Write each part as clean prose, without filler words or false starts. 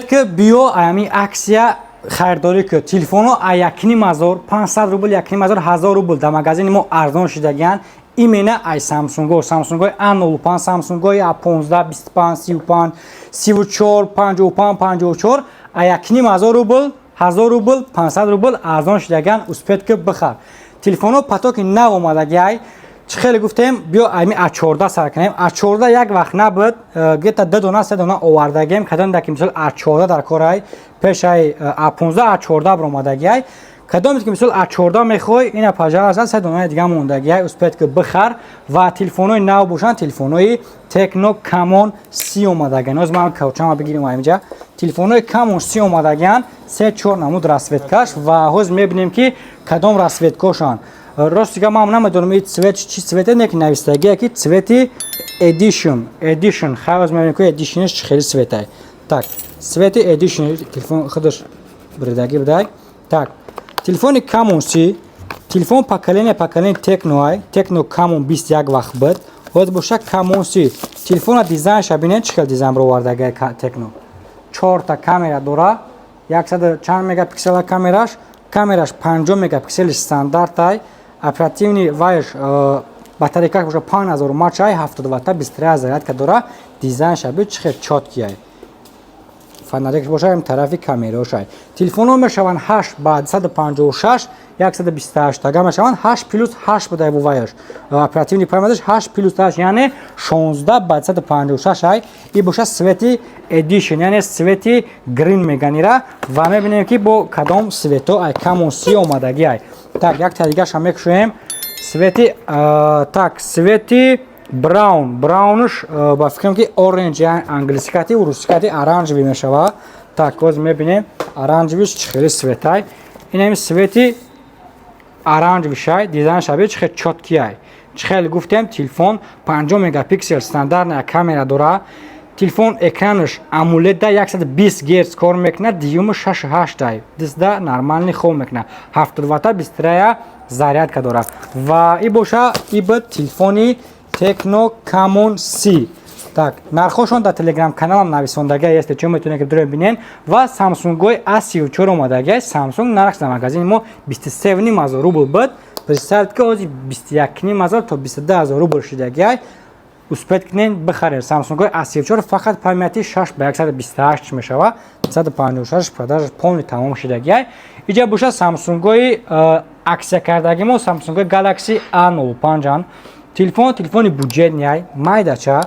Успеть ки, биё, ами акция харидорӣ ки. Телефонҳо а 1500 рубл, 1500, 1000 рубл дар магазини мо арзон шидагиянд. Именно ай Самсунго, Самсунгои А05, Самсунгои А15, 25, 35, 34, 55, 54 а 1500 рубл, 1000 рубл, 500 рубл арзон шидагиянд. Успеть ки, бихар. Телефонҳо потоки нав омадагиай. Чӣ хеле гуфтем, биё, ами А14 сар кунем. А14 як вақт набуд, где-то ду дона, се дона овардагем. Кадом ки, мисол, А14 дар корай, пешай А15 А14 баромадагиай. Кадоме ки, мисол, А14 мехоҳӣ, ина, пожалуйста, се донаи дига мондагиай, успеть ки, бихар. Ва телефонҳои нав бошанд, телефонҳои Tecno Camon 30 омадагиан. Ҳозир ман каучама бигирем. Инҷа телефонҳои Camon 30 омадагиан, се чор намуд расцветкаш. Ва ҳозир мебинем, ки кадом расцветкошанд. Рости гап, ман намедонам ин цвет чӣ цвете, не ки навистагие ки цвети Edition, Edition. Хай, ҳозир мебинем, ки Editionш чӣ хели цветай. Так, цвети Edition, телефон худаш биридагӣ будай. Так, телефони Camon 30, телефон поколение Tecno ай. Tecno Camon 21 вақт буд, ҳозир боша Camon 30. Телефона дизайнша бинед, чӣ хел дизайн бировардагиай Tecno. Чорта камера дора, яксаду чанд мегапиксела камераш. Камераш 50 мегапиксели стандартай. Оперативный вайш, батарейкаш боша 5000 мАч, 70 ватта быстрая зарядка дора. Дизайнша би, чӣ хел чёткий ай. Фонарикш боша ам тарафи камераошай. Телефонҳо мешаванд 8 ба 256, 128 тага мешаванд. 8 плюс 8 будай буваяш. Оперативный памяташ 8 плюс 8, яъне 16 ба 256 ай. И боша цвети Edition, яъне цвети Green меганира. Ва мебинем, ки бо кадом цвето ай Camon 30 омадагӣ ай. Так, як та дигаша мекушоем. Цвети, так, цвети Brown. Браунш, ба фикрам, ки orange, яъне англискати, русикати оранжевый мешава. Так, ҳозир мебинем, оранжевиш чӣ хели цветай. Инами цвети оранжевишай. Дизайн шаби чӣ хел чёткий ай. Чӣ хеле гуфтем, телефон 50 мегапиксел стандартная камера дора. Телефон экранаш AMOLED да, 120 герц кор мекунад, дюйму 6,8 ай, дисда нормальный хоб мекунад, 70 ватта быстрая зарядка дорад. Ва и боша, и буд телефони Tecno Camon 30. Так, нархошон дар телеграм каналам нависондагия есть, чун метавонед, ки дуро бинен. Ва Самсунгои A34 омадагия. Samsung нархш дар магазини мо 23 ҳазор рубл буд. Представьте, ки ҳозир 21 ҳазор то 22 ҳазор рубл шидагиай. Успеть кунен, бихаред. Samsung A34 фақат памяти 6 ба 128 мешава, 156 продажа полный тамом шидагиай. Иҷа боша Samsung-ои акция кардаги мо, Samsung Galaxy A05 ан. Телефон телефони бюджетный ай, майдача.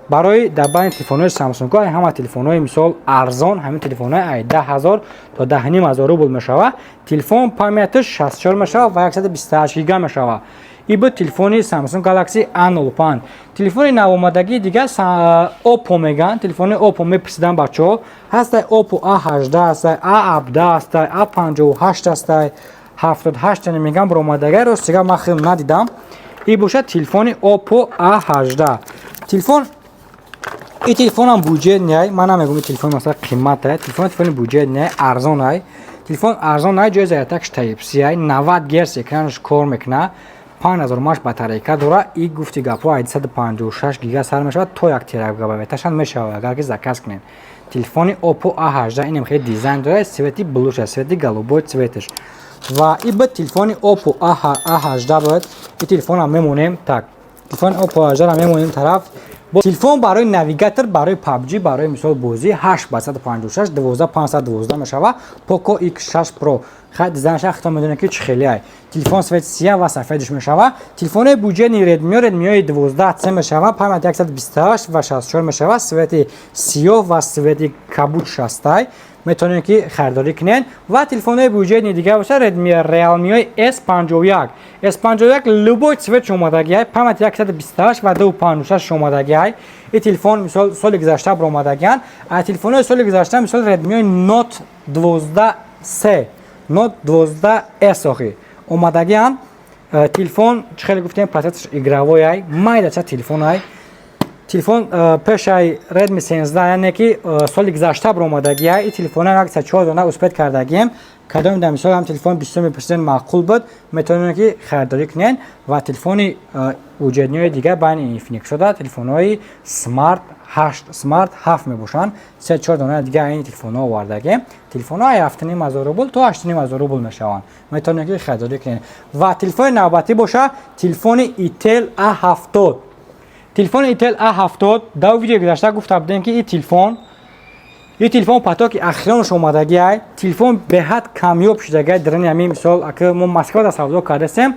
Барои дар байни телефонҳои Samsung ҳама телефонҳои, мисол, арзон, ҳамин телефонҳои ай 10 000 то 10 500 рубл мешава. Телефон памяташ 64 мешава ва 128 гига мешава. И буд телефони Samsung Galaxy A05. Телефони навомадагии дига Oppo меган. Телефони Oppo мепурсидан бачаҳо. Ҳастай Oppo A18, ҳастай A17, ҳастай A58, ҳастай 78 меган баромадагай. Рост дига ман хеле надидам. И бошад телефони Oppo A18. Телефон, и телефонам бюджетный ай. Ман намегум, телефон масалан қимат ай. Телефон телефони бюджетный ай, арзон ай. Телефон арзон ай, ҷои зарядкаш Type-C ай, 90 герц экранаш кор мекунад, 5000 мАч батарейка дора. И гуфти гапҳо, ай 256 гига сар мешавад, то 1 терабайташам мешавад, агар ки заказ кунед. Телефони Oppo A18 инам хеле дизайн дорад, цвети блуша, цвети голубой цветаш. Ва и буд телефони Oppo A18 буд. И телефонам мемонем. Так, телефони Oppo A18 мемонем тараф. Телефон барои навигатор, барои PUBG, барои, мисол, бозӣ, 8 ба 156, 12 512 мешава. Poco X6 Pro. Хай, дизайнша хато медонед, ки чӣ хеле ай. Телефон цвет сия ва сафедиш мешава. Телефони бюджетный Redmi, Redmi 12C мешава, память 128 ва 64 мешава, цвети сиёҳ ва цвети кабуд шастай. Метавонед, ки харидорӣ кунед. Ва телефонҳои бюджетный дига боша, Redmi, Realme S51. S51 любой цвет омадагиай, память 128 ва 256 омадагиай. И телефон, мисол, соли гузашта баромадагианд. А телефонҳои соли гузашта, мисол, Redmi Note 12C, Note 12S охи омадагианд. Телефон, чӣ хеле гуфтем, процессор игровой ай, майдача телефон ай. Телефон пешаи Redmi 13, яъне ки соли гузашта баромадагия. И телефона 104 дона успеть кардагием. Кадоми дар мисол ҳам телефон бисёр мепурсиден, маъқул буд, метавонед, ки харидорӣ кунед. Ва телефони уҷедниҳои дигар байни Infinix шуда, телефонҳои Smart 8, Smart 7 мебошанд. Се чор дона дигар ин телефонҳо овардагем. Телефонҳо 7,5 ҳазор рубл то 8,5 ҳазор рубл мешаванд, метавонед, ки харидорӣ кунед. Ва телефони навбатӣ боша телефони Itel A70. Телефони Itel A70, дар видеои гузашта гуфта будем, ки ин телефон потоки ахиронаш омадагиай. Телефон беҳад камёб шудагиай. Дарани ҳамин мисол, ака мо Москвада савдо кардастем,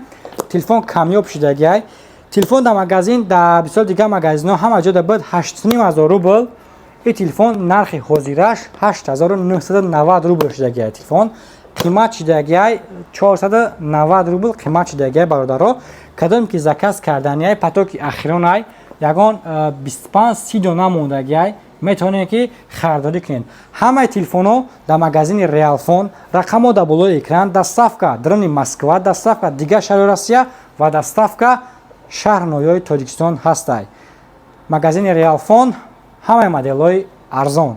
телефон камёб шудагиай. Телефон дар магазин, дар бисёр дигар магазинҳо, ҳама ҷо буд 8,5 ҳазор рубл. Ин телефон нархи ҳозираш 8990 рубл шудагиай. Телефон қимат шудагиай, 490 рубл қимат шудагиай. Бародаро, кадом ки заказ карданиай, потоки ахиронай, ягон 25-30 дона мондагиай, метавонед, ки харидорӣ кунед. Ҳамаи телефонҳо дар магазини Реалфон, рақамҳо дар болои экран. Доставка даруни Москва, доставка дигар шаҳри Россия ва доставка шаҳр ноҳияҳои Тоҷикистон ҳастай. Магазини Реалфон, ҳамаи моделҳои арзон.